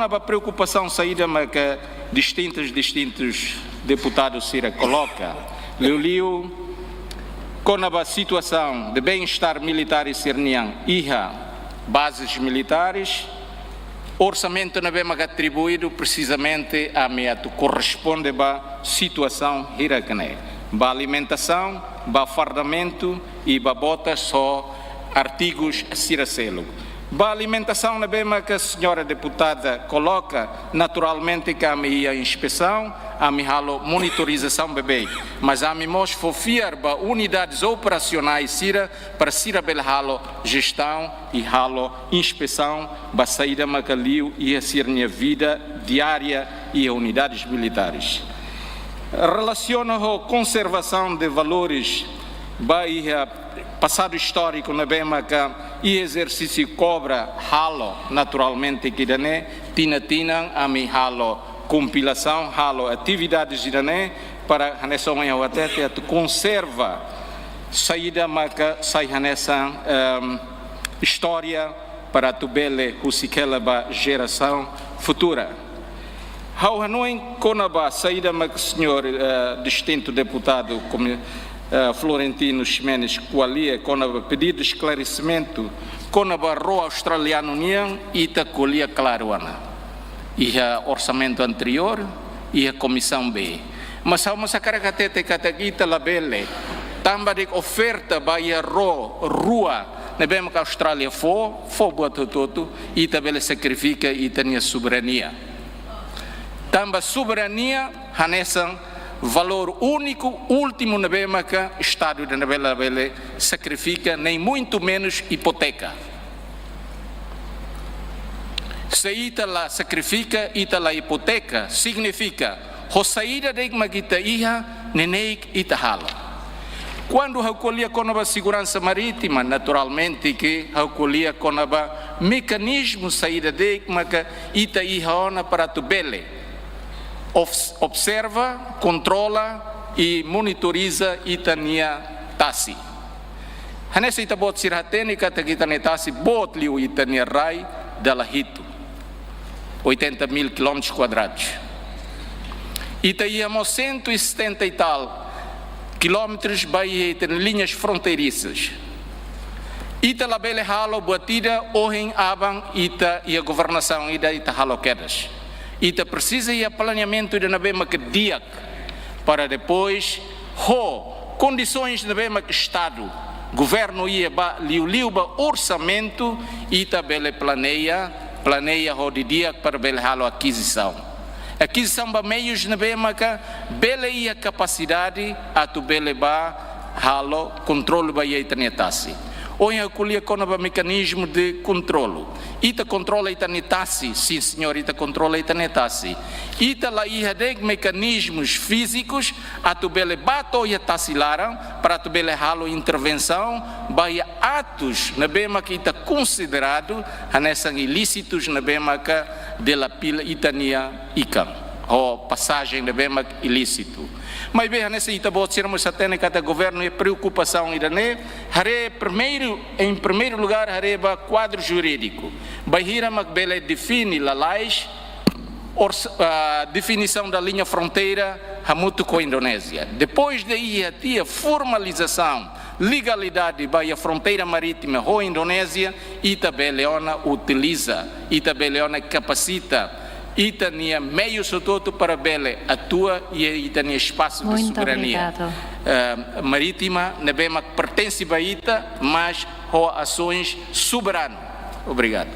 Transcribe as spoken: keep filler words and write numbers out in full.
Ba preokupasaun saida maka distintus, distintus deputadus sira koloka. Liuliu, kona-ba situasaun de bem-estar militares sira-nian iha bazes militares, orsamentu ne'ebé maka atribuídu presizamente ami atu korresponde ba situasaun hirak ne'e. Ba alimentasaun, ba fardamentu, i ba botas ho artigus sira seluk. Ba alimentasaun ne'ebé maka señora deputada koloka, naturalmente ke ami iha inspesaun, ami halo monitorizasaun beibeik. Mas ami mós fó fiar ba unidades operasionais sira, para sira bele halo jestaun i halo inspesaun ba saida maka liu iha sira-nia vida diária iha unidades militares. Relasiona ho konservasaun de valores ba iha pasadu istóriku ne'ebé maka iha ezersísiu COBRA halo naturalmente ke ida-ne'e, tinan-tinan ami halo kompilasaun, halo atividades ida-ne'e para hanesan ohin ha'u hatete atu konserva saida maka sai hanesan, ehm, istória para atu bele husik hela ba jerasaun futura. Ha'u hanoin kona-ba saida maka señór, eh, distintu deputadu komi-, eh, Florentino Ximenes ko'alia kona-ba pedidu esklaresimentu kona-ba ró australianu nian, ita ko'alia klaru ona iha orsamentu anteriór, iha Komisaun B. Mas ha'u mós hakarak hatete katak ita labele, tanba de'it oferta ba iha ró rua ne'ebé maka Austrália fó, fó buat hotu-hotu, ita bele sakrifika ita-nia soberania. Tanba soberania hanesan valór úniku, últimu ne'ebé maka Estadu ida labele, labele sakrifika, nem muito menos hipoteka. Se ita la sakrifika, ita la hipoteka, signifika, ho saida de'it maka ita iha, neineik ita halo. Kuandu ha'u ko'alia kona-ba seguransa marítima, naturalmente ke ha'u ko'alia kona-ba mekanizmu saida de'it maka ita iha ona para atu bele obs-, observa, kontrola i monitoriza ita-nia tasi. Hanesan ita-boot sira hatene katak ita-nia tasi boot liu, ita-nia rai dala hitu, oitenta mil quilómetros quadrados. Ita iha mós cento e setenta e tal quilómetros ba iha ita-nia linhas fronteiriças. Ita labele halo buat ida ohin aban ita iha governasaun ida ita halo kedas. Ita presiza iha planeamentu ida ne'ebé maka di'ak para depois ho kondisoens ne'ebé maka Estadu, governu iha ba liuliu ba orsamentu, ita bele planeia, planeia ho didi'ak para bele halo akizisaun. Akizisaun ba meius ne'ebé maka bele iha kapasidade atu bele ba halo kontrolu ba iha ita-nia tasi. Ohin ha'u ko'alia kona-ba mekanizmu de kontrolu. Ita kontrola ita-nia tasi, sin señór, ita kontrola ita-nia tasi. Ita la iha de'it mekanizmus fízikus atu bele ba to'o iha tasi laran, para atu bele halo intervensaun ba iha atus ne'ebé maka ita konsideradu hanesan ilísitus ne'ebé maka della pila ita-nia ikan ho pasajen ne'ebé maka ilísitu. Maibé hanesan ita-boot sira mós hatene katak governu iha preokupasaun ida-ne'e, haree primeiru, em primeiro lugar, haree ba kuadru jurídiku. Bainhira mak bele define lalais, ors-, ah, definição da linha fronteira hamutuk ho Indonézia. Depois de iha tiha formalizasaun, legalidade ba iha fronteira marítima ho Indonézia, ita bele ona utiliza, ita bele ona kapasita ita-nia meius hotu-hotu para bele atua iha ita-nia espasu de soberania, eh, marítima ne'ebé mak pertense ba ita, mas ho asoens soberanu. Obrigadu.